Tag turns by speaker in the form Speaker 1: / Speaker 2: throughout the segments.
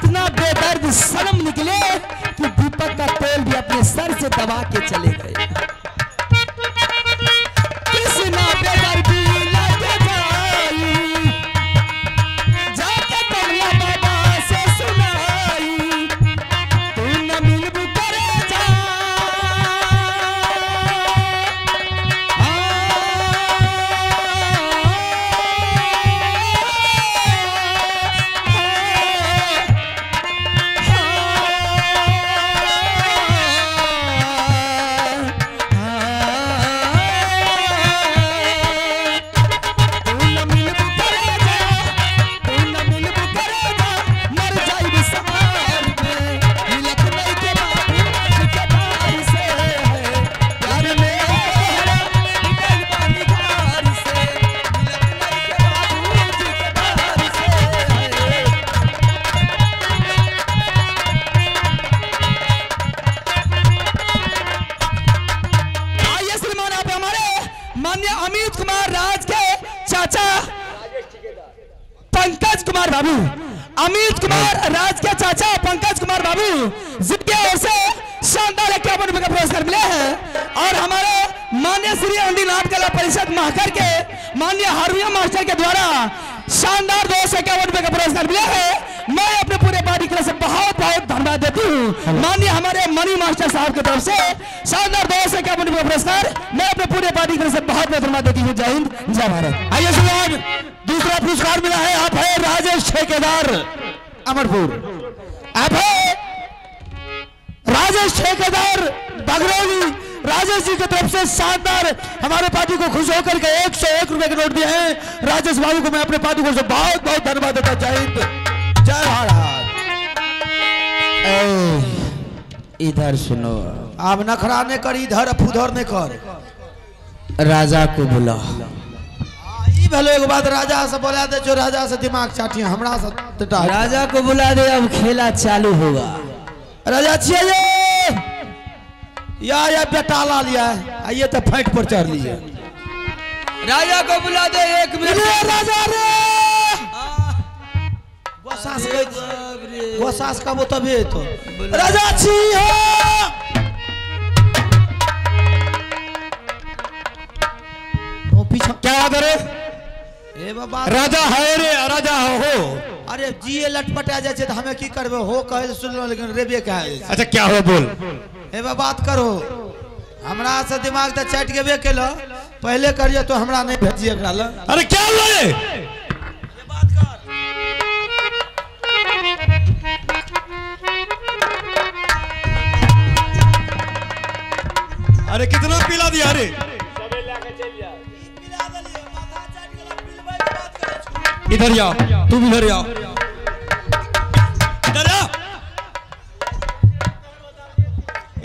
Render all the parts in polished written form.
Speaker 1: इतना बेदर्द सनम निकले कि दीपक का तेल भी अपने सर से दबा के चले गए। कृष्णा बेदर्दी लग जाई, जाके कमला बाबा से सुनाई, तू न मिलबू करे जा। माननीय अमित कुमार राज के चाचा पंकज कुमार बाबू, अमित कुमार राज के चाचा पंकज कुमार बाबू जिनके ओर से शानदार 51 रुपए का पुरस्कार मिले हैं। और हमारे माननीय श्री अंडीनाथ कला परिषद महाकर के माननीय हार्मिया मास्टर के द्वारा शानदार 251 रुपए का पुरस्कार मिला है। मैं अपने पूरे पार्टी की तरफ से बहुत बहुत धन्यवाद देती हूँ। माननीय हमारे मनी मास्टर साहब की तरफ से शानदार 251 रुपए का पुरस्कार, मैं अपने पूरे पार्टी की तरफ से बहुत बहुत धन्यवाद देती हूँ। जय हिंद, जय भारत।
Speaker 2: आइए श्रीमान, दूसरा पुरस्कार मिला है। आप है राजेश ठेकेदार अमरपुर, आप है राजेश ठेकेदार बगरौली। राजेश जी की तरफ से शानदार हमारे पार्टी को खुश होकर के 101 रुपए के नोट दिए हैं। राजेश बाबू को मैं अपने पार्टी को बहुत बहुत धन्यवाद देता हूं। जय हिंद, जय भारत।
Speaker 1: इधर सुनो,
Speaker 3: आप नखरा ने कर, इधर फुधर ने कर,
Speaker 1: राजा को बुला।
Speaker 3: ई भलो एक बात राजा से बोला दे, जो राजा से दिमाग चाटी हमरा से
Speaker 1: राजा को बुला दे, अब खेला चालू होगा।
Speaker 3: राजा छिए या बेटा ला लिया आइए तो फैट पर चढ़ लिए।
Speaker 1: राजा को बुला दे, एक मिनट।
Speaker 3: राजा रे गोसास गोसास का वो तभी तो राजा छी हो। पीछा
Speaker 2: क्या करे
Speaker 3: ए बाबा,
Speaker 2: राजा है रे, राजा हो।
Speaker 3: अरे जी लटपटा जाए तो हमें की करबे हो कहे सुनलो, लेकिन रेबे कहे।
Speaker 2: अच्छा क्या हो बोल।
Speaker 3: ए बात करो, हमरा से दिमाग तो चट गेबे केलो, पहले करियो तो हमरा नहीं भेजिए एकरा ल।
Speaker 2: अरे क्या हुआ रे,
Speaker 3: ये बात कर।
Speaker 2: अरे कितना पिला दिया रे,
Speaker 3: सबे लेके चल जा। पिला देलिए, माथा चट गेला, पिलबै के बात करै छी।
Speaker 2: इधर आओ, तू भी इधर आओ, इधर आ,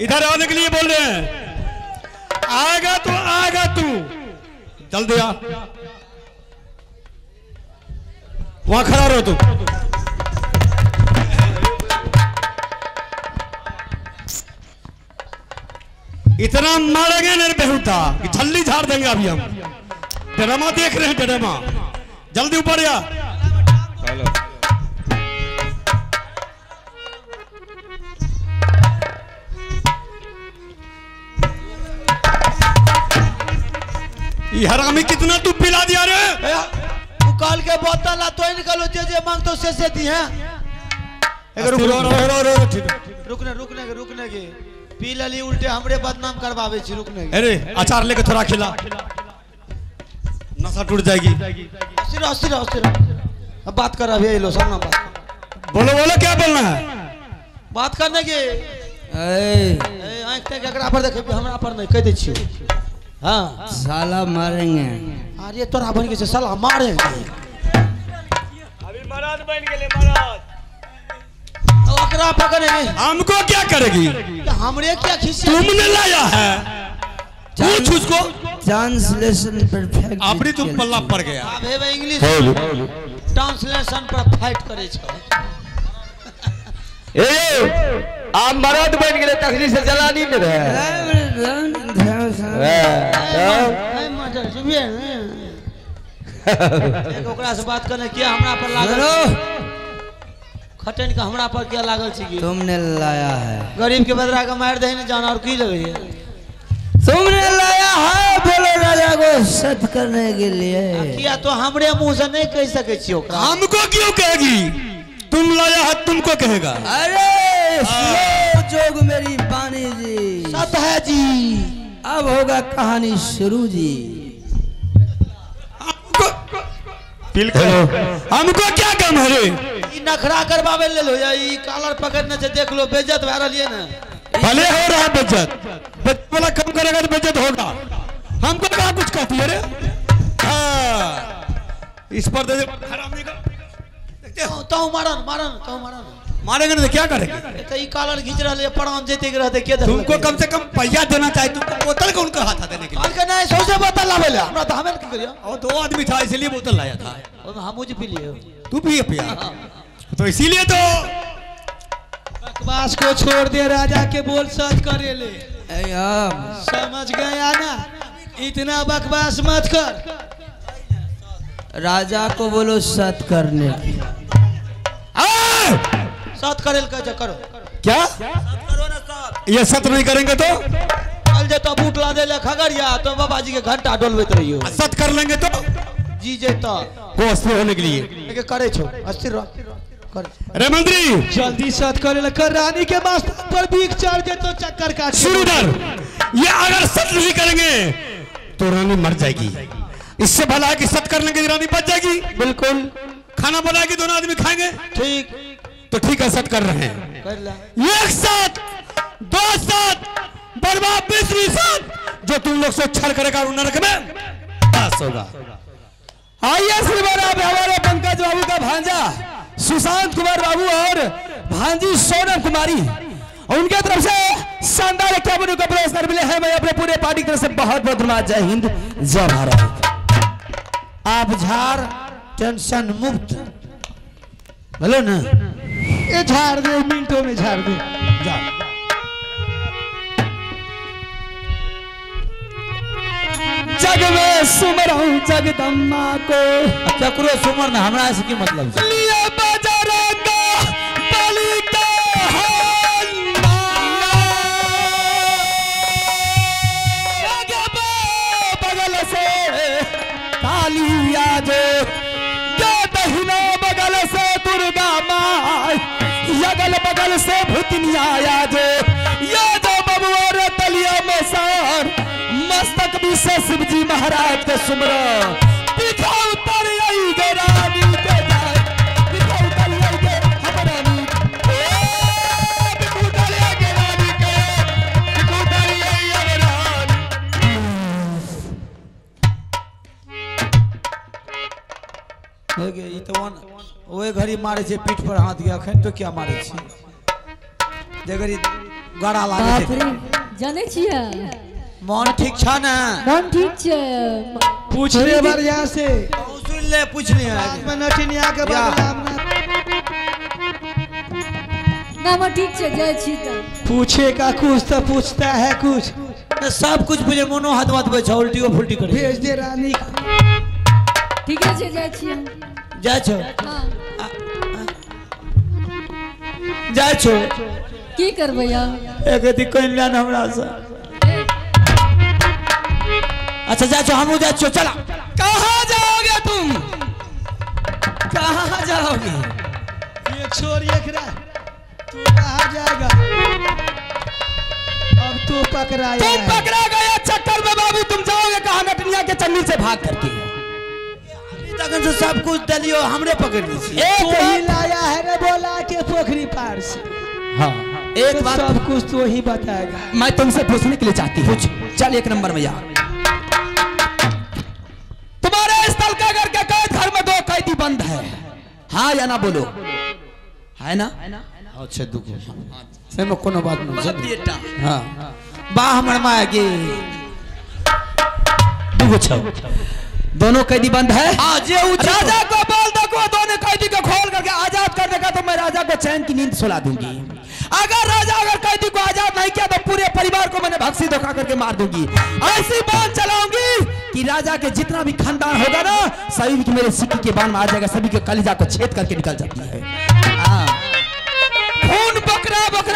Speaker 2: इधर आने के लिए बोल रहे हैं। आएगा तो आएगा, तू जल्दी आ, वहां खड़ा रहो तू। इतना मारेंगे नहीं बेहुदा कि छल्ली झाड़ देंगे। अभी हम ड्रामा देख रहे हैं, ड्रामा। जल्दी ऊपर आ। ये हरामी कितना तू पिला दिया रे।
Speaker 3: उकाल के बोतल ला तो निकालो, जे जे मांगतो से दी है। रुकने रुकने के रुकने के पी लली उल्टे हमरे बदनाम करवावे छी। रुकने के,
Speaker 2: अरे अचार लेके थोड़ा खिला, नशा टूट जाएगी।
Speaker 3: अस्थिर अस्थिर अस्थिर, अब बात कर, अभी लो सामना बात।
Speaker 2: बोलो बोलो क्या बोलना है,
Speaker 3: बात करने के। ए आंख तक एकरा पर देखे, हमरा पर नहीं कह दै छियो। हाँ
Speaker 1: साला मारेंगे।
Speaker 3: अरे तोरा बन के साला मारेंगे।
Speaker 4: अभी मरद बन गेले, मरद।
Speaker 3: ओकरा पकड़ेंगे।
Speaker 2: हमको क्या करेगी,
Speaker 3: हमरे क्या खिस्से
Speaker 2: तुमने लाया है, पूछ उसको।
Speaker 1: ट्रांसलेशन परफेक्ट
Speaker 2: अपनी तुम पल्ला पड़ गया।
Speaker 3: अब हे इंग्लिश ट्रांसलेशन पर फाइट करे छो।
Speaker 5: ए आप मरद बन गेले तखनी से जलानी में रहे।
Speaker 3: ओकरा से बात करने किया हमरा पर लागल। खटन के हमरा पर क्या लागल छी?
Speaker 1: तुमने लाया है।
Speaker 3: गरीब के बदरा के मार दे ने जान और की लगे है?
Speaker 1: तुमने लाया है बोलो राजा को सत करने के लिए।
Speaker 3: किया तो हमरे मुंह से नहीं कह सके छी ओकरा।
Speaker 2: हमको क्यों कहेगी? तुम लाया है तुमको कहेगा।
Speaker 1: अरे सुनो जोग मेरी बानी जी,
Speaker 3: सत है जी।
Speaker 1: अब होगा कहानी शुरू जी।
Speaker 2: हमको क्या काम है रे?
Speaker 3: नखरा करवावे ले लो या ई कॉलर पकड़ने से देख लो बेइज्जत भए रहल ये ना।
Speaker 2: भले हो रहा बेइज्जत, वाला कम करेगा तो बेइज्जत होगा। हमको कहाँ कुछ कहती है रे? हाँ, इस पर दे
Speaker 3: तो मारन मारन तो मारन
Speaker 2: मारेंगे तो क्या करेंगे?
Speaker 3: तो ई कॉलर खींच रहल है प्राण जेते के रहते के
Speaker 2: तुमको कम से कम पैसा देना चाहिए। तुमको बोतल कौन कहा था देने के लिए?
Speaker 3: के नहीं सौसे बोतल लावे ले हमरा तो हमें की करियो।
Speaker 2: और दो आदमी था इसलिए बोतल लाया था।
Speaker 3: और हमहू जी पी लिए।
Speaker 2: तू भी पिया तो इसीलिए तो
Speaker 6: बकवास को छोड़ दे राजा के बोल सच करे ले। समझ गया ना? इतना बकवास मत कर।
Speaker 1: राजा को बोलो सत करने की।
Speaker 3: सत करे करो
Speaker 2: क्या?
Speaker 3: करो ना सत।
Speaker 2: ये सत नहीं करेंगे तो
Speaker 3: कल जे तो बूट ला दे ले खगड़िया तो बाबा जी के घंटा डोलबैत रहियो।
Speaker 2: सत कर लेंगे तो
Speaker 3: जी जेता
Speaker 2: को अस्थिर होने के लिए
Speaker 3: करे छो अस्थिर रह कर।
Speaker 2: अरे मंत्री
Speaker 6: जल्दी सत करे कर रानी के मस्तक पर भीख चढ़ दे तो चक्कर काट।
Speaker 2: सुन, ये अगर सत नहीं करेंगे तो रानी मर जाएगी। इससे भला है कि सत कर लेंगे रानी बच जाएगी।
Speaker 3: बिल्कुल
Speaker 2: खाना बनाएगी दोनों आदमी खाएंगे।
Speaker 3: ठीक
Speaker 2: तो ठीक है सत कर रहे हैं।
Speaker 3: कर ला।
Speaker 2: एक साथ दो साथ बर्बाद 20 साथ जो तुम लोग से छल करेगा नरक में पास होगा।
Speaker 1: आइए श्रीमान आप हमारे पंकज बाबू का भांजा सुशांत कुमार बाबू और भांजी सोनम कुमारी उनके तरफ से शानदार 51 का पुरस्कार मिले हैं। मैं अपने पूरे पार्टी की तरफ से बहुत बहुत धन्यवाद। जय हिंद जय भारत।
Speaker 3: आप झाड़ टेंशन मुक्त बोलो ना।
Speaker 6: ये झाड़ दे मिनटों में झाड़ दे।
Speaker 3: जा
Speaker 1: जग में सुमरहूं जगदम्मा को।
Speaker 3: चक्रो सुमर ना हमरा से की मतलब है?
Speaker 1: लिए बजरंग बली का बगल से कालिया जो दहिना बगल से दुर्गा माँ अगल बगल से भूतनिया जो ये जो बबुआ रे तलिया में सार मस्तक भी से शिव जी महाराज के सुमरा पिछा उतर आई गे रानी के जाए पिछा उतर आई गे हम रानी ए पिछा उतर आई गे रानी के पिछा उतर आई गे रानी।
Speaker 3: गे ई तो ओए घड़ी मारे छे पीठ पर हाथ गया अखन तो क्या मारे छे जे घड़ी गड़ा लागे छे
Speaker 7: जाने छियै।
Speaker 3: मन ठीक छ ना?
Speaker 7: मन ठीक छ।
Speaker 6: पूछ ले बार यहाँ से
Speaker 3: सुन ले पूछ ले
Speaker 6: में नटिनिया के बदला
Speaker 7: ना मन ठीक छ जाय छी त
Speaker 6: पूछे का कुछ तो पूछता है कुछ
Speaker 3: न सब कुछ पूछे मोनो हाथ बात पे उल्टी फुलटी करे
Speaker 6: भेज दे रानी।
Speaker 7: ठीक है जाय छी
Speaker 3: जाय छो।
Speaker 7: हां
Speaker 3: जाय छो
Speaker 7: की करबै
Speaker 3: एक दी कल्याण हमरा से। अच्छा जा छो हमहू जा छो। चला
Speaker 1: कहाँ जाओगे तुम? कहाँ जाओगे?
Speaker 6: ये छोड़ एकरा तू कहाँ जाएगा? अब तू पकड़ा
Speaker 1: तुम पकड़ा गया चक्कर में बाबू। तुम जाओगे कहाँ? नटनिया के चन्नी से भाग करके
Speaker 3: तखन से सब कुछ दलियो हमरे पकड़ ली छी।
Speaker 6: एक ही लाया है रे बोला के पोखरी पार से।
Speaker 1: हाँ एक बात
Speaker 6: सब कुछ तो ही बताएगा।
Speaker 1: मैं तुमसे पूछने के लिए चाहती हूँ। चल एक नंबर में यार तुम्हारे स्थल का घर के कैद घर में 2 कैदी बंद है। हाँ या ना बोलो? है ना?
Speaker 3: अच्छा दुख से में कोनो बात नहीं। हाँ बा हमर माय के
Speaker 1: दुगो छौ दोनों कैदी बंद है। राजा को बोल दो दोनों कैदी को खोल करके आजाद कर देगा तो मैं राजा को चैन की नींद सुला दूंगी। अगर राजा अगर कैदी को आजाद नहीं किया तो पूरे परिवार को मैंने भक्सी धोखा करके मार दूंगी। ऐसी बांध चलाऊंगी कि राजा के जितना भी खानदान होगा ना सभी की मेरे सिक्के के बांध में आ जाएगा, सभी के कलेजा को छेद करके निकल जाती है। हाँ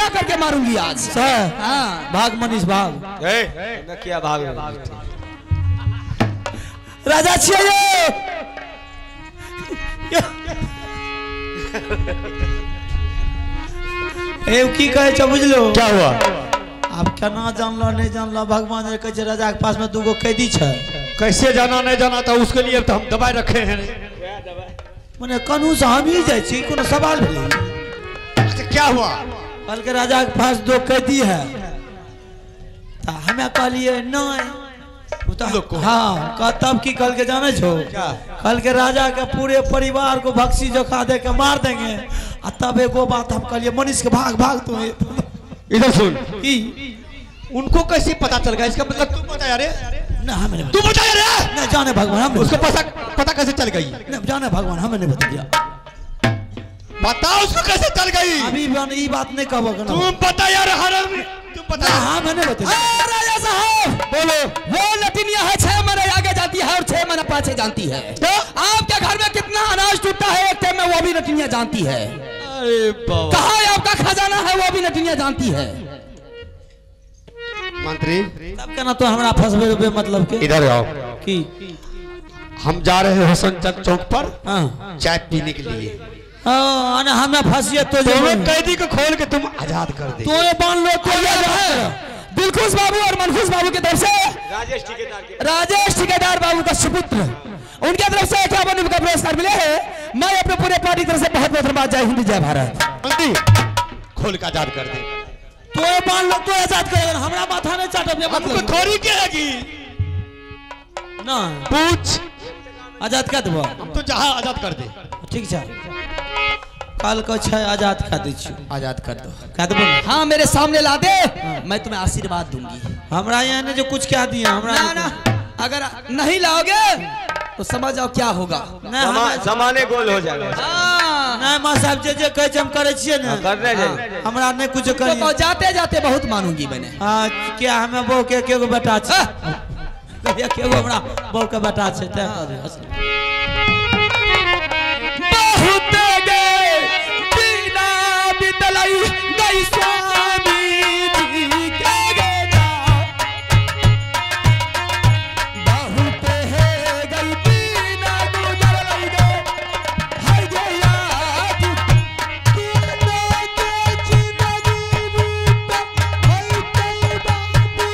Speaker 1: जिंदा करके मारूंगी आज।
Speaker 3: सर
Speaker 1: हाँ
Speaker 3: भाग मनीष भाग।
Speaker 5: ए क्या भाग
Speaker 3: राजा छियै ए की कहै छै बुझलो
Speaker 2: क्या हुआ?
Speaker 3: आप केना जानलो नहीं जानलो भगवान कहै छै राजा के पास में दूगो कैदी छै।
Speaker 2: कैसे जाना नहीं जाना था उसके लिए तो हम दवाई रखे हैं।
Speaker 3: मने कनू से हम ही जाइ छी कोनो सवाल भेलै।
Speaker 2: अच्छा क्या हुआ?
Speaker 3: कल के राजा के पास दो कैदी है तो हमें कहलिए नहीं तो हाँ तब की कल के जाने छो कल के राजा के पूरे परिवार को भक्सी जोखा दे के मार देंगे। आ तब एगो बात हम कहलिए मनीष के भाग भाग तू
Speaker 2: इधर सुन
Speaker 3: की
Speaker 2: उनको कैसे पता चल गया? इसका मतलब तू बताया रे
Speaker 3: ना हमें
Speaker 2: तू बताया रे
Speaker 3: ना जाने भगवान हम
Speaker 2: उसको पता कैसे चल गई?
Speaker 3: ना जाने भगवान हमें नहीं बताया।
Speaker 2: बताओ उसको कैसे चल गई?
Speaker 3: अभी ये बात नहीं कहो
Speaker 2: तुम बता यार हराम तुम बता।
Speaker 3: हाँ मैंने बताया।
Speaker 1: राजा साहब
Speaker 2: बोलो।
Speaker 1: वो लटिनिया है 6 महीने आगे जाती है और 6 महीने पाछे जानती है।
Speaker 2: तो
Speaker 1: आपके घर में कितना अनाज टूटता है एक टाइम में वो भी लटिनिया जानती है।
Speaker 2: अरे बाबा
Speaker 1: कहाँ आपका खजाना है वो भी लटिनिया जानती है।
Speaker 2: मंत्री
Speaker 3: तब कहना तो हमारा फंसबे रुपये मतलब के
Speaker 2: इधर आओ
Speaker 3: की
Speaker 2: हम जा रहे हैं हुसैन चक चौक पर चाय पीने के लिए।
Speaker 3: हाँ हमें फंसिए तो
Speaker 2: कैदी को खोल के तुम आजाद कर दे।
Speaker 3: तो ये बांध लो तो
Speaker 1: दिलखुश बाबू और मनखुश बाबू की तरफ से राजेश ठेकेदार बाबू का सुपुत्र उनके तरफ से 51 का पुरस्कार मिले हैं। मैं अपने पूरे पार्टी की तरफ से बहुत बहुत धन्यवाद। जय हिंद जय भारत।
Speaker 2: खोल के आजाद कर दे
Speaker 3: तो बांध लो तो आजाद कर हमरा माथा नहीं चाटब
Speaker 2: हमको थोड़ी के हैगी
Speaker 3: ना
Speaker 2: पूछ
Speaker 3: आजाद कर देबो
Speaker 2: हम तो जहां आजाद कर दे।
Speaker 3: ठीक छै कल को छै आजाद कर दै छी।
Speaker 1: आजाद कर दो
Speaker 3: कर देबो।
Speaker 1: हाँ मेरे सामने ला दे मैं तुम्हें आशीर्वाद दूंगी।
Speaker 3: हमरा यहाँ ने जो कुछ क्या दिया हमरा
Speaker 1: ना ना अगर नहीं लाओगे तो समझ जाओ क्या होगा।
Speaker 5: जमाने गोल हो जाएगा।
Speaker 3: नहीं मां साहब जे जे कहै छै हम करै छियै ने
Speaker 5: करने जाइए
Speaker 3: हमरा नहीं कुछ करी
Speaker 1: तो जाते जाते बहुत मानूंगी मैंने।
Speaker 3: हां क्या हमें बहू के एगो बेटा छै के एगो हमरा बहू के बेटा छै तै
Speaker 1: बहुत गए बिना बितलाई गई स्वामी जी के गया बहुत है गई बिना गुजर गए हर गया के जिंदगी बीते होते बाबू के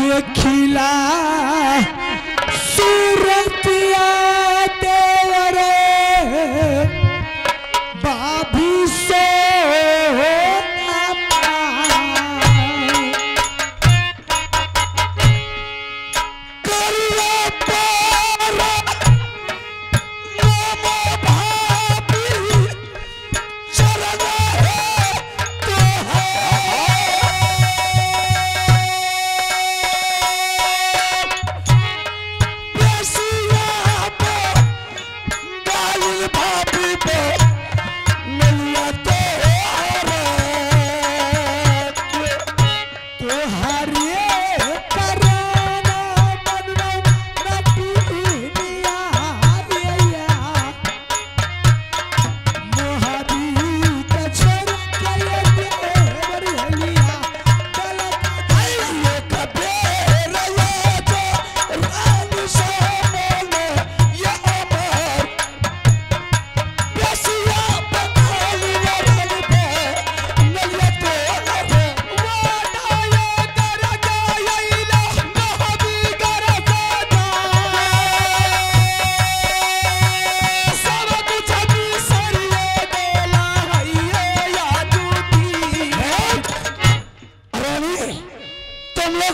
Speaker 6: देखिला सूरतिया देवरे बाबू से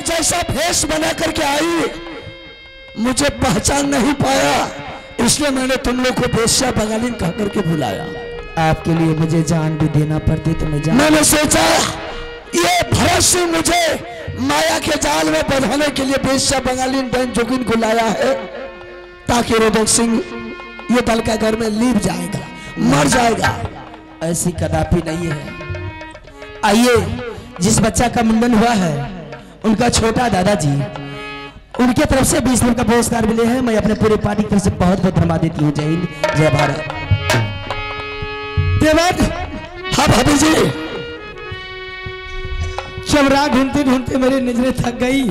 Speaker 2: जैसा भेष बना करके आई, मुझे पहचान नहीं पाया, इसलिए मैंने तुम लोग को वेश्या बगालीन कह करके बुलाया।
Speaker 1: आपके लिए मुझे जान भी देना पड़ती तो मैं जान।
Speaker 2: मैंने सोचा ये भरत सिंह मुझे माया के जाल में बंधाने के लिए वेश्या बंगालीन बहन जोगिन को लाया है, ताकि रोदक सिंह ये दल का घर में लीप जाएगा, मर जाएगा।
Speaker 1: ऐसी कदापि नहीं है। आइए, जिस बच्चा का मुंडन हुआ है उनका छोटा दादाजी, उनके तरफ से 20 रुपये का पुरस्कार मिले हैं। मैं अपने पूरे पार्टी की तरफ से बहुत बहुत धन्यवाद देती हूँ। जय हिंद, जय भारत।
Speaker 6: देवर,
Speaker 2: हाँ भाभी जी,
Speaker 6: जब राह ढूंढते ढूंढते मेरी नजरें थक गई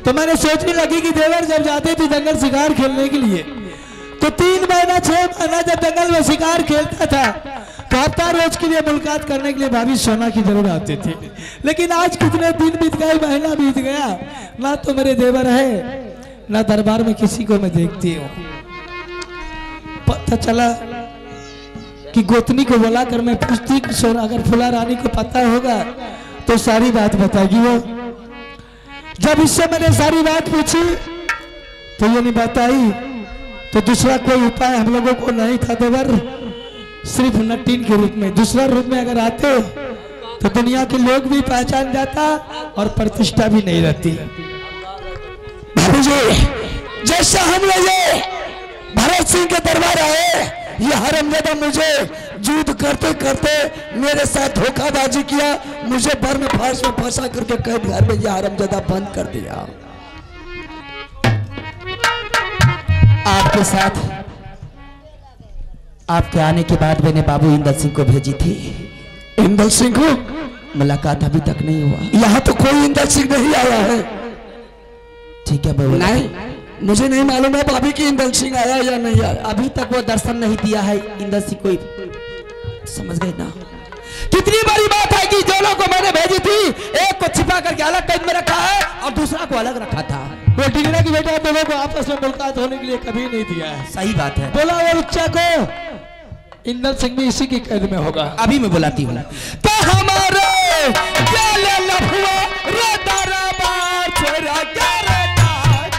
Speaker 6: तो मैंने सोचने लगी कि देवर जब जाते थे जंगल शिकार खेलने के लिए तो 3 महीना 6 महीना जब जंगल में शिकार खेलता था तो हफ्ता रोज के लिए मुलाकात करने के लिए भाभी सोना की जरूर आते थे। लेकिन आज कितने दिन बीत गए, महीना बीत गया, ना तो मेरे देवर है ना दरबार में किसी को मैं देखती हूँ। पता चला कि गोतनी को बुलाकर मैं पूछती कि सोना, अगर फुला रानी को पता होगा तो सारी बात बताएगी वो। जब इससे मैंने सारी बात पूछी तो ये नहीं बताई, तो दूसरा कोई उपाय हम लोगों को नहीं था देवर, सिर्फ नटीन के रूप में। दूसरा रूप में अगर आते तो दुनिया के लोग भी पहचान जाता और प्रतिष्ठा भी नहीं रहती।
Speaker 2: भाभी जी, जैसे हम लोग भरत सिंह के दरबार आए, ये हरामजादा मुझे युद्ध करते करते मेरे साथ धोखाबाजी किया, मुझे बर में फांस में फंसा करके कैद घर में ये हरामजादा बंद कर दिया।
Speaker 1: आपके साथ आपके आने के बाद मैंने बाबू इंदल सिंह को भेजी थी।
Speaker 2: इंदल सिंह को
Speaker 1: मुलाकात अभी तक नहीं हुआ।
Speaker 2: यहाँ तो कोई इंदल सिंह नहीं आया है।
Speaker 1: ठीक है बाबू,
Speaker 2: नहीं मुझे नहीं मालूम है भाभी की इंदल सिंह आया या नहीं आया।
Speaker 1: अभी तक वो दर्शन नहीं दिया है इंदल सिंह कोई, समझ गए ना? कितनी बड़ी बात है कि दोनों को मैंने भेजी थी, एक को छिपा करके अलग कैद में रखा है और दूसरा को अलग रखा था।
Speaker 6: वो डिगरा की बेटा दोनों को आपस में मुलाकात होने के लिए कभी नहीं दिया है।
Speaker 1: सही बात है।
Speaker 6: बोला और उच्चा को, इंदल सिंह भी इसी की कैद में होगा।
Speaker 1: अभी मैं बुलाती हूँ।
Speaker 2: तो हमारे लफुआ रे दरबार छोरा के रे
Speaker 1: बहुत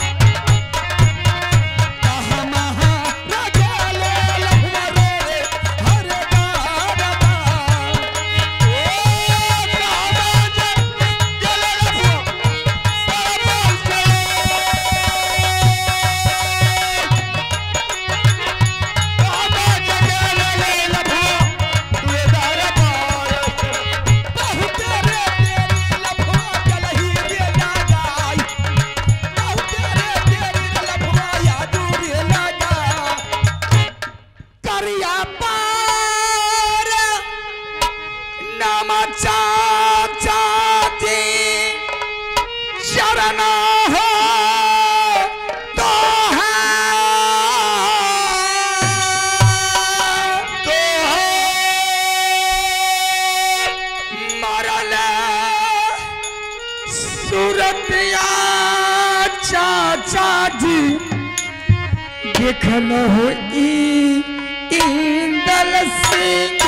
Speaker 6: चाचा जी देखल हो इंदल सिंह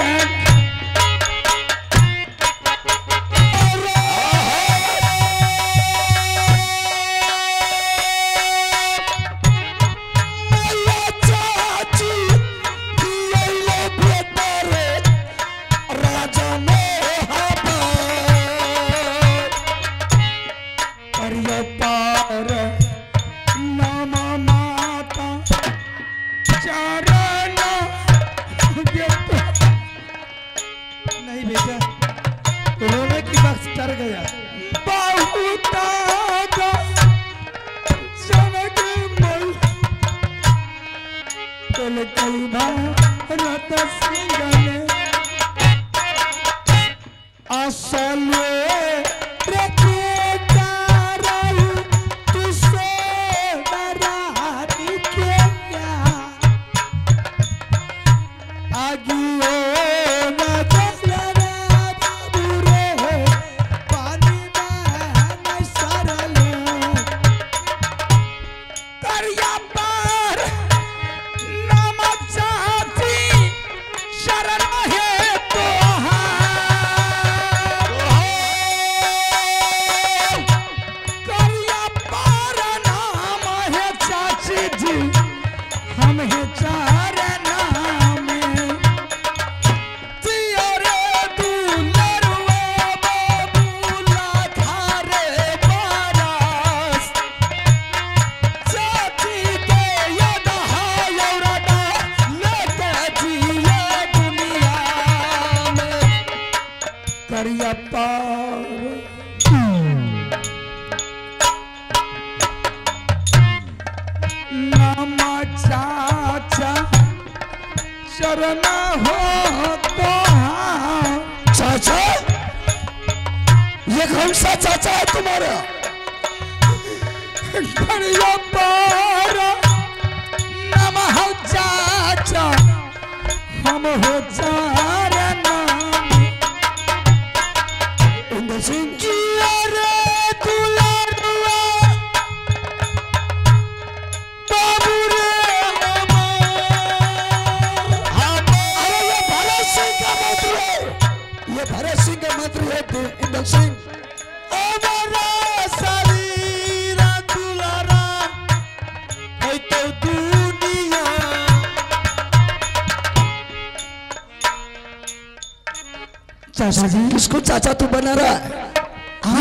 Speaker 2: किसको चाचा तू बना रहा है?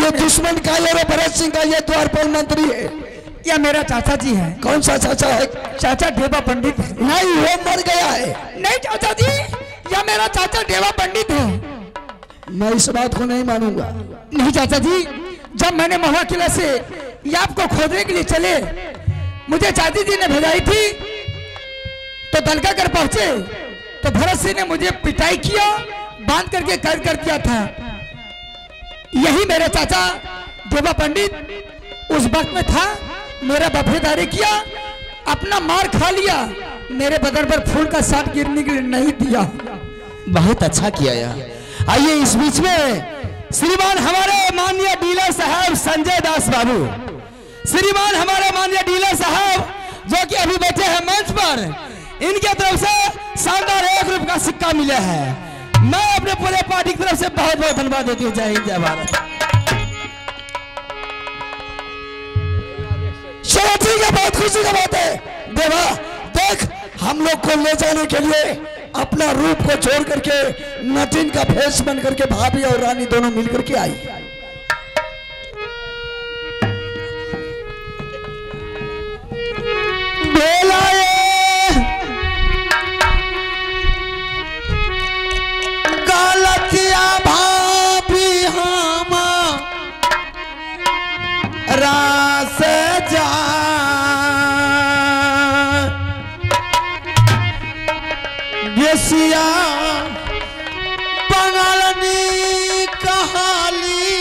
Speaker 2: ये दुश्मन का ये भरत सिंह का ये द्वारपाल मंत्री है।
Speaker 6: या मेरा चाचा जी है।
Speaker 2: कौन सा चाचा है?
Speaker 6: चाचा ढेबा पंडित है।
Speaker 2: नहीं, वो मर गया है।
Speaker 6: नहीं चाचा जी, या मेरा चाचा ढेबा पंडित है।
Speaker 2: मैं इस बात को नहीं मानूंगा।
Speaker 6: नहीं चाचा जी, जब मैंने महुआ किला से ये आपको खोजने के लिए चले, मुझे चाची जी ने भेजाई थी, तो दलका कर पहुंचे तो भरत सिंह ने मुझे पिटाई किया, बांध करके कैद कर दिया था। यही मेरे चाचा देवा पंडित उस वक्त में था, मेरा वफादारी किया, अपना मार खा लिया, मेरे बदन पर फूल का साथ गिरने के लिए नहीं दिया।
Speaker 1: बहुत अच्छा किया यार। आइए इस बीच में श्रीमान हमारे माननीय डीलर साहब संजय दास बाबू, श्रीमान हमारे माननीय डीलर साहब जो कि अभी बैठे हैं मंच पर, इनके तरफ से शानदार 1 रुपये का सिक्का मिला है। मैं अपने पूरे पार्टी की तरफ से बहुत बहुत धन्यवाद देती हूँ। जय हिंद, जय भारत।
Speaker 2: चलो ठीक है, बहुत खुशी की बात है। देवा देख, हम लोग को ले जाने के लिए अपना रूप को छोड़ करके नटिन का भेष बन करके भाभी और रानी दोनों मिलकर के आई।
Speaker 3: गलतिया भाभी हम रास जा बेसिया बंगालनी कहाली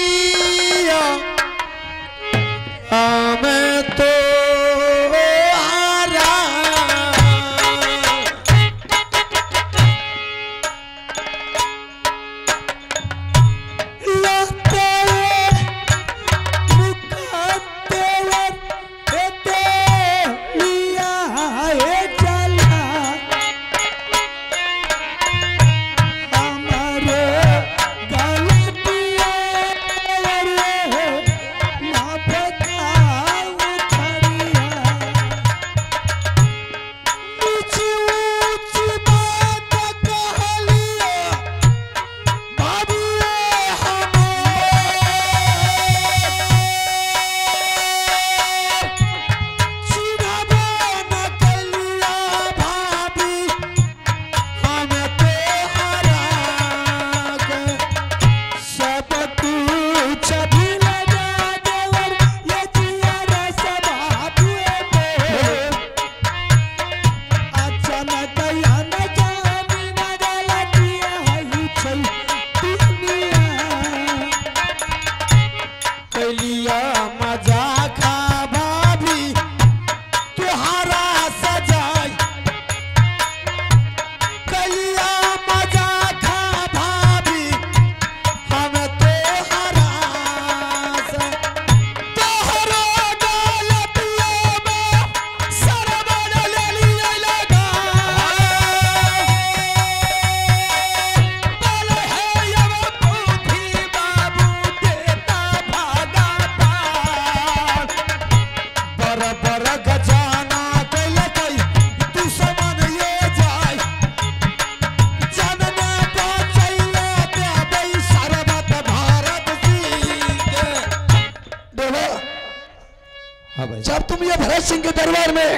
Speaker 3: हाँ भाई।
Speaker 6: जब तुम ये भरत सिंह के दरबार में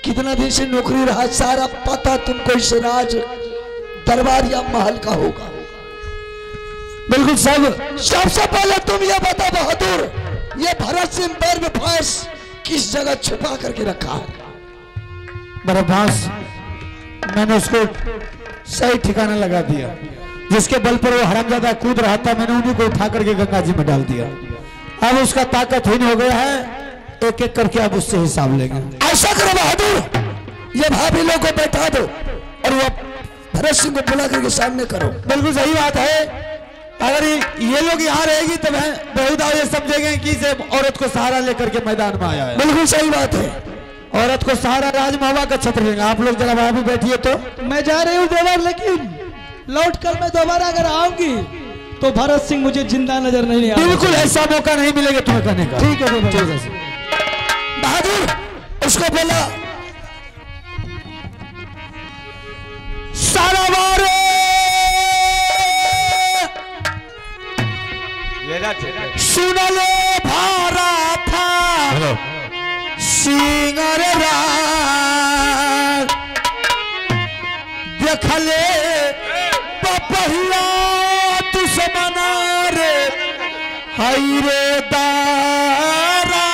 Speaker 6: कितना दिन से नौकरी रहा, सारा पता तुमको इस राज दरबार या महल का होगा।
Speaker 3: बिल्कुल सब।
Speaker 6: सबसे पहले तुम ये बता बहादुर, ये भरत सिंह बर्फास किस जगह छुपा करके रखा है?
Speaker 3: बर्फास मैंने उसको सही ठिकाना लगा दिया, जिसके बल पर वो हरामजादा कूद रहा था, मैंने उन्हीं को उठा करके गंगा जी में डाल दिया। अब उसका ताकतहीन हो गया है, एक एक करके अब उससे हिसाब लेंगे।
Speaker 6: ऐसा करो बहादुर, ये भाभी लोग को बैठा दो और वो भरत सिंह को बुला करके सामने करो।
Speaker 3: बिल्कुल सही बात है। अगर ये लोग यहाँ रहेगी तो बहुधा ये समझेंगे कि इसे औरत को सहारा लेकर के मैदान में आया है।
Speaker 6: बिल्कुल सही बात है,
Speaker 3: औरत को सहारा राजमहवा का छत्र लेंगे। आप लोग जरा वहां भी बैठिए। तो
Speaker 1: मैं जा रही हूँ देवर, लेकिन लौट कर मैं दोबारा अगर आऊंगी तो भरत सिंह मुझे जिंदा नजर नहीं आएगा।
Speaker 3: बिल्कुल ऐसा मौका नहीं मिलेगा तुम्हें कहने का।
Speaker 1: ठीक है
Speaker 6: बहादुर, उसको बोला
Speaker 3: सारा बारे सुन ले भारा था सिंगर राग देख ले पपहिया दुश्मना रे हाय रे दारा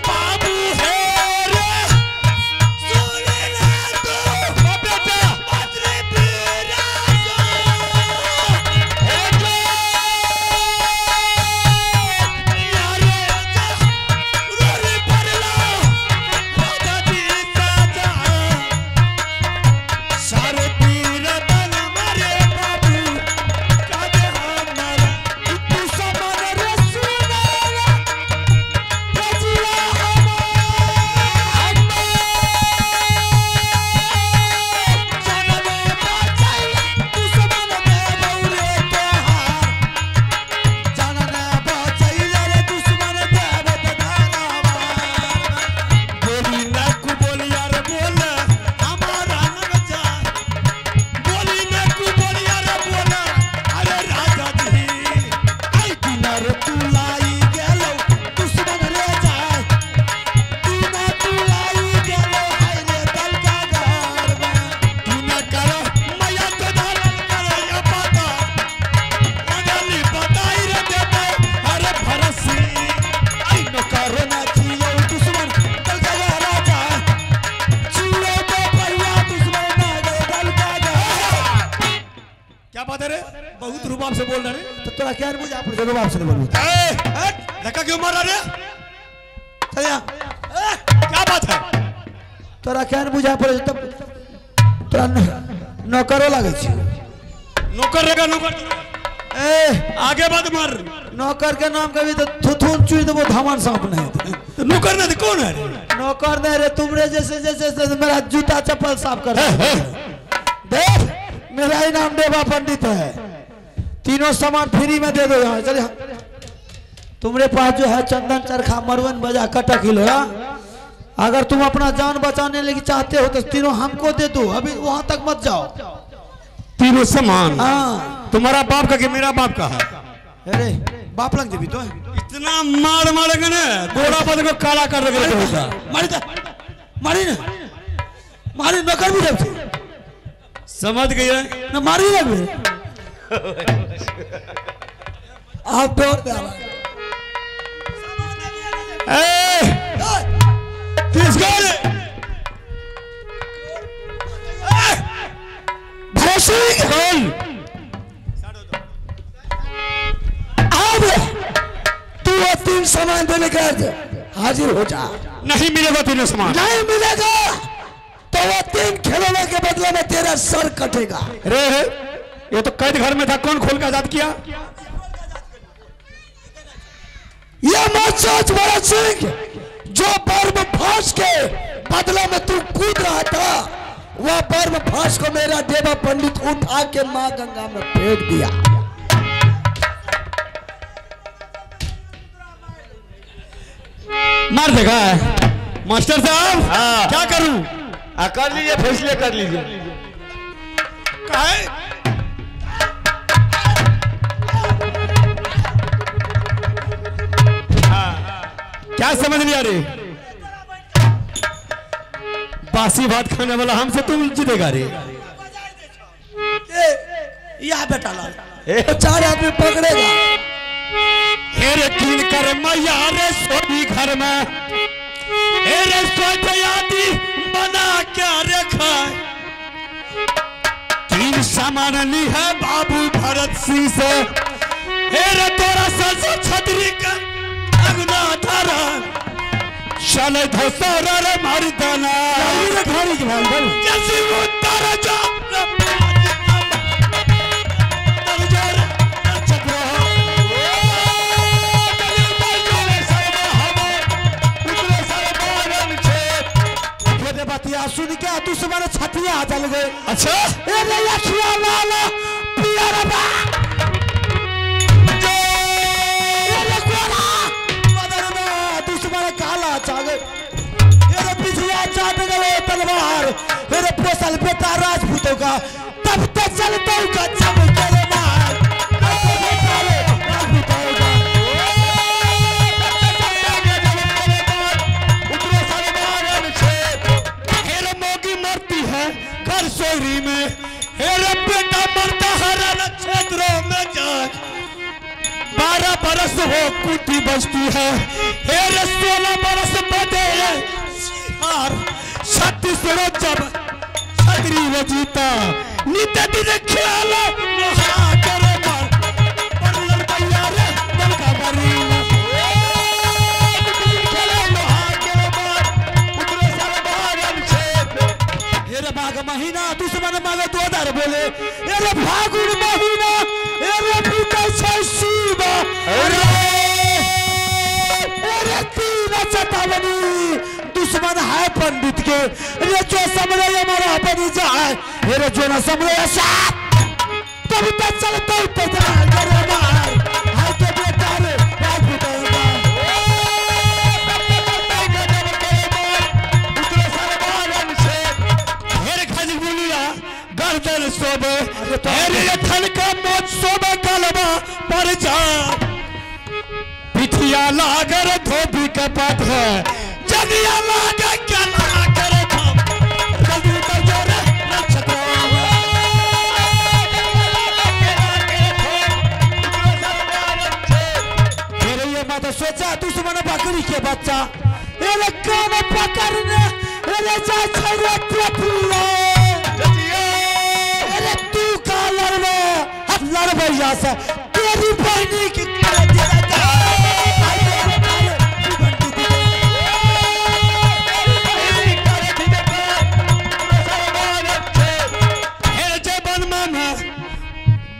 Speaker 3: बाबू है रे सुन ले तू बेटा
Speaker 2: बहुत रुबाब से बोल रहे
Speaker 3: तो तोरा क्या बुझा पर रुबाब से बोल।
Speaker 2: धक्का क्यों मार रहा रे?
Speaker 3: चल जा।
Speaker 2: क्या बात है?
Speaker 3: तोरा क्या बुझा पर तब तोरा नौकरो लागे छै।
Speaker 2: नौकर रहेगा नौकर।
Speaker 3: ए
Speaker 2: आगे बात मार।
Speaker 3: नौकर के नाम कभी तो थुथुन चुई देबो धामन सांप नहीं।
Speaker 2: तो नौकर नहीं कौन है?
Speaker 3: नौकर नहीं रे, तुमरे जैसे जैसे मेरा जूता चप्पल साफ कर देख। मेरा ही नाम देवा पंडित है। तीनों सामान फ्री में दे दो यहाँ। चले तुम्हारे पास जो है चंदन चरखा मरवन बजा कटक हिलोरा, अगर तुम अपना जान बचाने लगी चाहते हो तो तीनों हमको दे दो, अभी वहां तक मत जाओ।
Speaker 2: तीनों सामान?
Speaker 3: हाँ।
Speaker 2: तुम्हारा बाप का कि मेरा बाप का है?
Speaker 3: अरे बाप लग जबी तो
Speaker 2: इतना मार मारेंगे ना गोरा बदल को काला कर देंगे।
Speaker 3: मारी मारी ना मारी नौकर भी जब
Speaker 2: समझ गए
Speaker 3: ना मारी ना
Speaker 6: आप दौड़ अब तू वो तीन सामान देने का हाजिर हो जा।
Speaker 2: नहीं मिलेगा तीनों सामान।
Speaker 6: नहीं मिलेगा तो वो तीन खिलौने के बदले में तेरा सर कटेगा।
Speaker 2: रे ये तो कैद घर में था, कौन खोल के आजाद किया?
Speaker 6: ये मत सोच भरत सिंह, जो बर्फ फांस के बदला में तू कूद रहा था, वह बर्फ फांस को मेरा देवा पंडित उठा के मां गंगा में फेंक दिया।
Speaker 2: मार देगा मास्टर साहब। हाँ। क्या करूं?
Speaker 5: कर लीजिए, फैसले कर लीजिए।
Speaker 2: काहे? क्या समझ लिया रे? बासी भात खाने वाला हमसे तुम जीतेगा रे।
Speaker 3: या बेटा लाल 4 आदमी पकड़ेगा।
Speaker 2: हेरे कीन कर मैया रे सोनी घर में, हेरे सोचयाती बना क्या रखा। 3 सामान ली है बाबू भरत सिंह से, हेरे तोरा सज छतरी का अगना थारा चले धोसरा रे मर्दाना। जैसी वो तारा जा
Speaker 3: सुन के दुश्मन छतिया जल गए।
Speaker 2: अच्छा
Speaker 3: अरे अखिया लाल पियर बा अरे गोरा बदन में दुश्मन काला चागे। अरे पिछिया चाट गए तलवार, अरे पोसल बेटा राजपूतों का तब तक चलता का चमके मार। राजपूतों का
Speaker 2: घर सोरी में, हेरे बेटा मरता हर क्षेत्रों में जाग। 12 बरस हो कुटी बजती है, हेरे 16 बरस बदे सिहार। 36 रोज जब छतरी वो जीता नित दिन ख्याल लोहा करे मार। पर लड़कैया रे बलका बरी
Speaker 3: महीना दुश्मन मांगे 2000 बोले। अरे फागुन महीना अरे पीते छै शिव। अरे अरे 3 चेतावनी दुश्मन है पंडित के, अरे जो समझे हमारा बनी जाए, अरे जो ना समझे साथ तब तक चलते मार। है तो बेटा रे राजपूतों का
Speaker 2: गर्दन सोबे, हेरे थन का मौत सोबे कलमा पर जा। पिठिया लागर धोबी का बात है, जगिया लागर क्या लागर धाम। जल्दी उतर जा रे नक्षत्र।
Speaker 3: फिर ये माता सोचा दुश्मन बकरी के बच्चा, अरे कान पकड़ने अरे जा छे रे अरे तू का लड़बे हम लड़बैया से तेरी बहनी की कर दिया जा।
Speaker 2: हेरे जबन में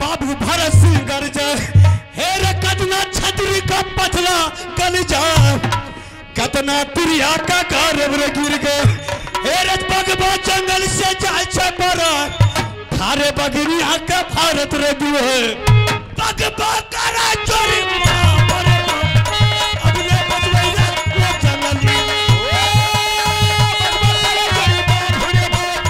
Speaker 2: बाबू भरत सिंह गरजे, हेरे कतना छतरी का पथला गल जा, कतना तिरिया का कारब रे गिर गए। हेरे बगबा जंगल से जाय छे बरा, थारे बगरिया का भारत रे दुहे। बगबा करा चोरी बाप रे बाप, अब ने बचबै रे वो जंगली। बगबा करा चोरी बाप रे बाप,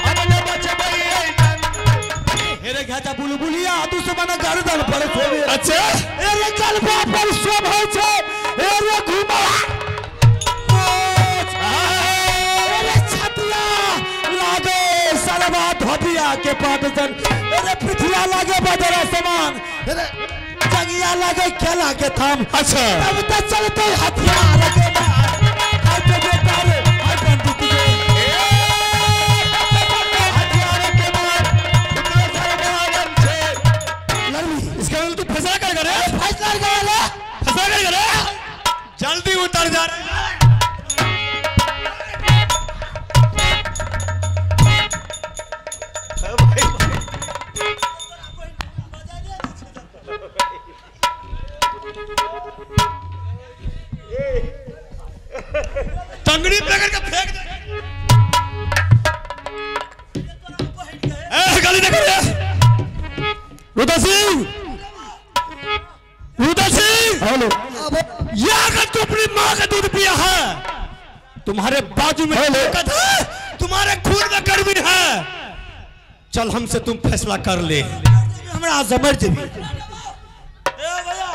Speaker 2: अब ने बचबै रे जंगली।
Speaker 3: हेरे घाटा बुलबुलिया दुश्मन गर्दन पर सोबे।
Speaker 2: अच्छा
Speaker 3: अरे गलबा पर शोभै छै, अरे घुमा अरे छतिया लागे सरवा धोबिया के पाटन, अरे पिठिया लागे बदरा समान, अरे जंगिया लागे केला के थाम।
Speaker 2: अच्छा
Speaker 3: तब तक चलते हथियार के मार। हाय तो बेटा रे हाय पंडित के
Speaker 2: हथियार के मार। इसका मतलब तू फैसला कर करे,
Speaker 3: फैसला कर ले,
Speaker 2: फैसला कर करे, जल्दी उतर जा रहे। टंगड़ी पकड़ के फेंक दे। ए गाली देखो रे रुदा सिंह, रुदा सिंह।
Speaker 6: हेलो,
Speaker 2: ये अगर तू अपनी माँ का दूध पिया है, तुम्हारे बाजू में ताकत है, तुम्हारे खून में गर्मी है, चल हमसे तुम फैसला कर ले।
Speaker 3: हमरा समझ जेबी। ए भैया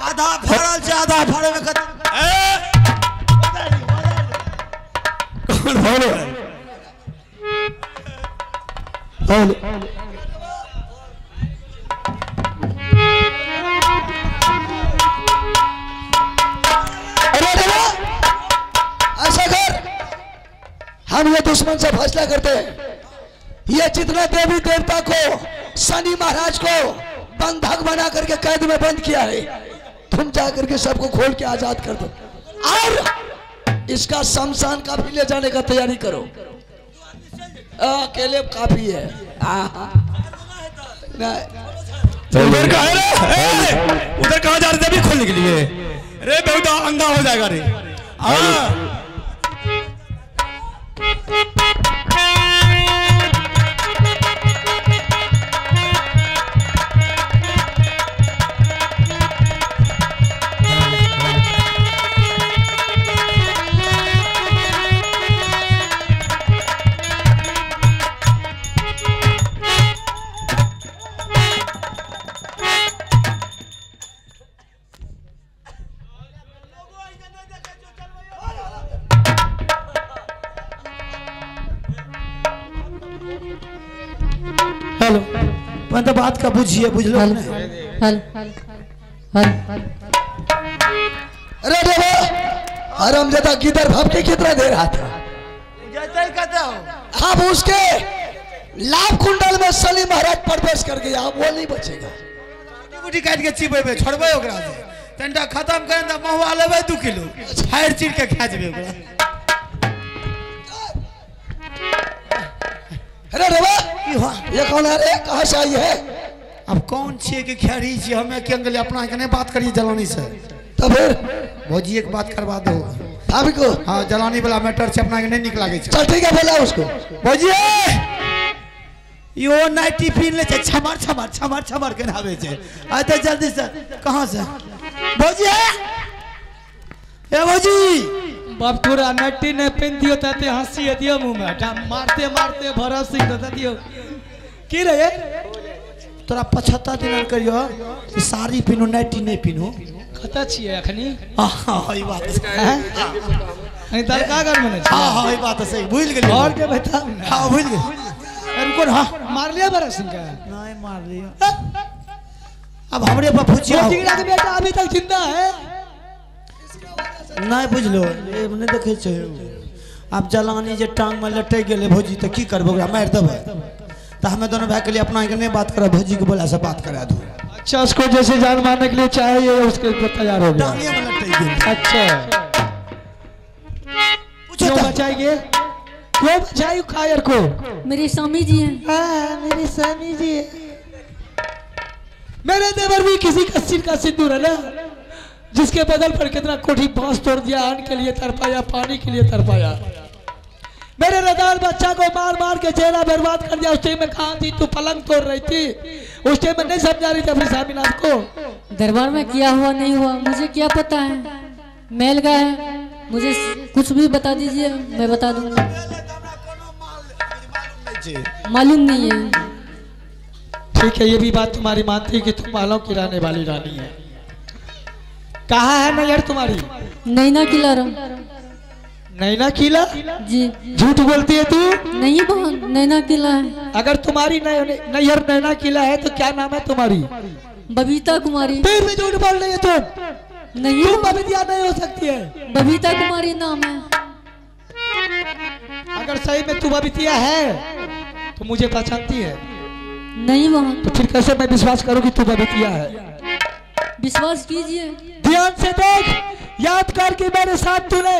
Speaker 3: आधा फड़ल छै, आधा फड़े में खत्म।
Speaker 5: कौन बोलो
Speaker 6: बोलो।
Speaker 2: अरे देवा ऐसा कर, हम ये दुश्मन से फैसला करते हैं। ये जितना देवी देवता को, शनि महाराज को बंधक बना करके कैद में बंद किया है, तुम जाकर के सबको खोल के आजाद कर दो और इसका शमशान का भी ले जाने का तैयारी करो। अकेले काफी है।
Speaker 5: उधर कहाँ रे? उधर कहाँ जा रहे थे अभी खोलने के लिए? रे बहुत अंधा हो जाएगा रे।
Speaker 6: हेलो
Speaker 3: मतलब बात का बुझिए, बुझलो।
Speaker 7: हल हल।
Speaker 2: अरे देवा हरामजादा गिदर भाप के कितना दे रहा था। अब उसके लाभ कुंडल में शनि महाराज प्रवेश कर गया, अब वो नहीं बचेगा।
Speaker 3: बुटी काट के चिबेबे छोड़बे ओकरा से, तंटा खत्म करें त महुआ लेबे 2 किलो फाड़ चीर के खा जेबे ओकरा।
Speaker 2: अरे देवा ये कौन है रे, कहाँ से आई है?
Speaker 3: अब कौन छिए के खेरी छी हमें के अंगले अपना के नहीं बात करिए जलानी से।
Speaker 2: तो फिर
Speaker 3: भौजी एक बात करवा दो
Speaker 2: भाभी को।
Speaker 3: हाँ जलानी वाला मैटर से अपना के नहीं निक लागे।
Speaker 2: चल ठीक है, बोला उसको।
Speaker 3: भौजी यो नाइटी पीन ले छै, छमर छमर छमर छमर के नहावे छै। आते जल्दी से कहाँ से भौजी? ए भौजी
Speaker 6: बाप तोरा नाइटी नहीं पहन दियो ताते हंसी दियो मुंह में, मारते मारते भरत सिंह दे दियो की रे।
Speaker 3: तोरा 75 दिन करियो कि साड़ी पिनु नाइटी नहीं पिनु।
Speaker 6: कत छियै अखनी?
Speaker 3: हां ई बात
Speaker 6: है नहीं दरका घर में।
Speaker 3: हां हां ई बात सही, भूल गेलियै।
Speaker 6: और के बताउ?
Speaker 3: हां भूल गेल। अरे कोन? हां
Speaker 6: मार लिया भरत सिंह के?
Speaker 3: नहीं मार लिया। अब हमरे पर पूछियो
Speaker 6: के बेटा अभी तक जिंदा है?
Speaker 3: नहीं बुझलो, ए नहीं देखै छै। आब जलानी जे टांग में लटक गेलै भौजी त की करबो, ओकरा मारि देबै। तो हमें दोनों भाई के लिए अपना के नहीं बात करा, भौजी के बोला से बात करा दो।
Speaker 6: अच्छा उसको जैसे जान मारने के लिए चाहिए उसके ऊपर तैयार हो गया। अच्छा पूछो क्यों बचाएंगे, क्यों बचाई कायर को?
Speaker 7: मेरे स्वामी जी हैं।
Speaker 6: हाँ मेरे स्वामी जी हैं। मेरे देवर भी किसी का सिर का सिंदूर है ना, जिसके बदल पर कितना कोठी बांस तोड़ दिया, अन्न के लिए तरपाया, पानी के लिए तरपाया। मेरे रदार बच्चा को मार मार के चेहरा बर्बाद कर दिया। उस टाइम में कहाँ थी तू, पलंग तोड़ रही थी उस टाइम में, नहीं समझा रही थी अपने स्वामीनाथ को।
Speaker 7: दरबार में क्या हुआ नहीं हुआ मुझे क्या पता है, मेल गया है, मुझे कुछ भी बता दीजिए मैं बता दूंगा। मालूम नहीं है।
Speaker 6: ठीक है ये भी बात तुम्हारी मानती है कि तुम मालों की रहने वाली रानी है। कहाँ है नैहर तुम्हारी?
Speaker 7: नैना किला।
Speaker 6: नैना किला?
Speaker 7: जी।
Speaker 6: झूठ बोलती है तू?
Speaker 7: नहीं बहन, नैना किला है।
Speaker 6: अगर तुम्हारी नैहर नैना किला है तो क्या नाम है तुम्हारी?
Speaker 7: बबीता कुमारी।
Speaker 6: फिर भी झूठ बोल रही है तुम।
Speaker 7: नहीं
Speaker 6: तुम बबीता नहीं हो सकती है।
Speaker 7: बबीता कुमारी नाम है।
Speaker 6: अगर सही में तू बबीतिया है तो मुझे पहचानती है?
Speaker 7: नहीं बहन।
Speaker 6: तो फिर कैसे मैं विश्वास करूँ कि तू बबीतिया है?
Speaker 7: विश्वास कीजिए।
Speaker 6: ध्यान से देख, याद कर कि मेरे साथ तूने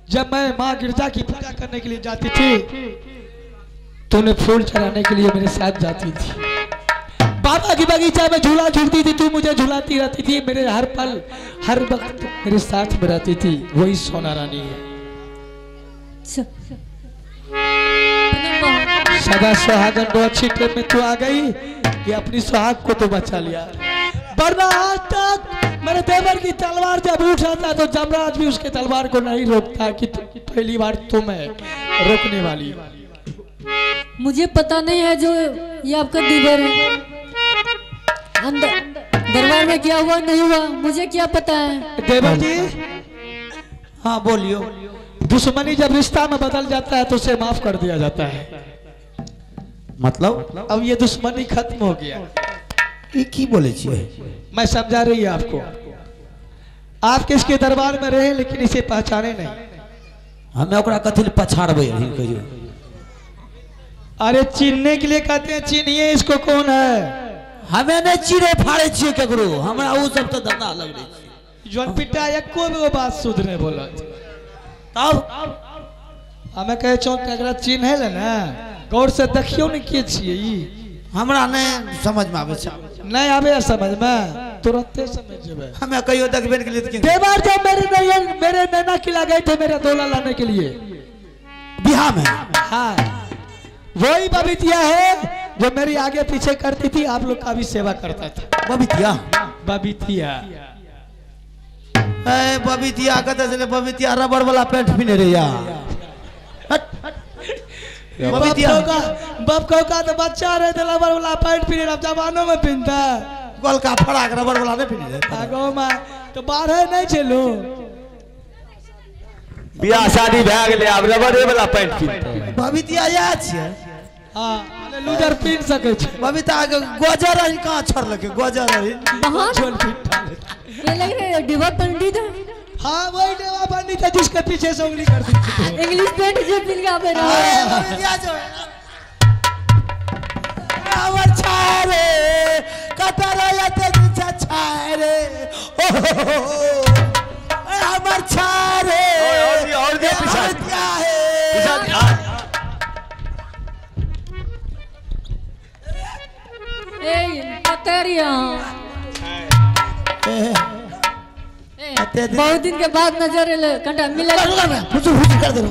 Speaker 6: जब मैं माँ गिरजा की पूजा करने के लिए जाती थी, तूने फूल चढ़ाने के लिए मेरे साथ जाती थी। बाबा की बगीचा में झूला झूलती थी, तू मुझे झूलाती रहती थी। मेरे हर पल हर वक्त मेरे साथ में रहती थी। वही सोना रानी है। सदा सुहागन दो अच्छी टाइम में तू आ गई कि अपनी सुहाग को तो बचा लिया, वरना आज तक मेरे देवर की तलवार जब उठाता तो जमराज भी उसके तलवार को नहीं रोकता कि पहली बार तुम है रोकने वाली।
Speaker 7: मुझे पता नहीं है जो ये आपका देवर है। अंदर दरबार में क्या हुआ नहीं हुआ मुझे क्या पता है।
Speaker 6: देवर जी
Speaker 3: हाँ बोलियो।
Speaker 6: दुश्मनी जब रिश्ता में बदल जाता है तो उसे माफ कर दिया जाता है।
Speaker 3: मतलब
Speaker 6: अब ये दुश्मनी खत्म हो गया।
Speaker 3: ये की बोले छियै?
Speaker 6: मैं समझा रही है आपको। आप किसके दरबार में रहे लेकिन इसे पहचाने नहीं।
Speaker 3: हमें ओकरा कथी ले पछाड़बै कहियो?
Speaker 6: अरे चिन्हने के लिए कहते हैं, चिन्हिए इसको कौन है।
Speaker 3: हमें नहीं चिरे फाड़े छियै केकरो, हमरा उ सब तो धंधा लगले छै।
Speaker 6: जौन पिटा एको बेगो बात शुद्ध नहीं बोलत।
Speaker 3: तब
Speaker 6: हमें कहे चौ एकरा चिन्हे ले ना, गौर से देखियो ने के छियै ई।
Speaker 3: हमरा नहीं समझ में आवे छै।
Speaker 6: नहीं आवे समझ में, तुरंते समझ जेबै।
Speaker 3: हमें कहियो देखबे ने केलियै।
Speaker 6: देवर जब मेरे नैना किला गए थे मेरा दोला लाने के लिए
Speaker 3: बिहार में।
Speaker 6: हाँ वही बबीतिया है जो मेरी आगे पीछे करती थी, आप लोग का भी सेवा करता था।
Speaker 3: बबीतिया?
Speaker 6: बबीतिया।
Speaker 3: ए बबीतिया कतऽ छलै? बबीतिया रबड़ वाला पैंट पिन्हे रहे यार। बबीतिया
Speaker 6: बाप का तो बच्चा रहे तो रबड़ वाला पैंट पिन्हे, अब जवानों में पिन्हता
Speaker 3: गोलका फराक रबड़ वाला नहीं पिन्हे रहे।
Speaker 6: आगो में तो बाहर नहीं चलो।
Speaker 4: बियाह शादी भए गेलै आब रबड़े वाला पैंट पिन्हतै।
Speaker 3: बबीतिया इएह छियै।
Speaker 6: हाँ माने लूजर पिन्ह सकै छै।
Speaker 3: बबीता के गोजर रही कहाँ छोड़लकै? गोजर रही
Speaker 7: ये लग रहा है डिवा पंडित है।
Speaker 6: हाँ वही डिवा पंडित है जिसके पीछे से उंगली कर दी।
Speaker 7: इंग्लिश पैंट जो पिन के आवे रहा
Speaker 3: है। छारे कतर छारे ओ हमर छारे
Speaker 4: और दिया पीछा पीछा।
Speaker 7: ए कतरिया बहुत दिन के बाद नजर एले कंटा मिले।
Speaker 3: फुसुर फुसुर कर दे।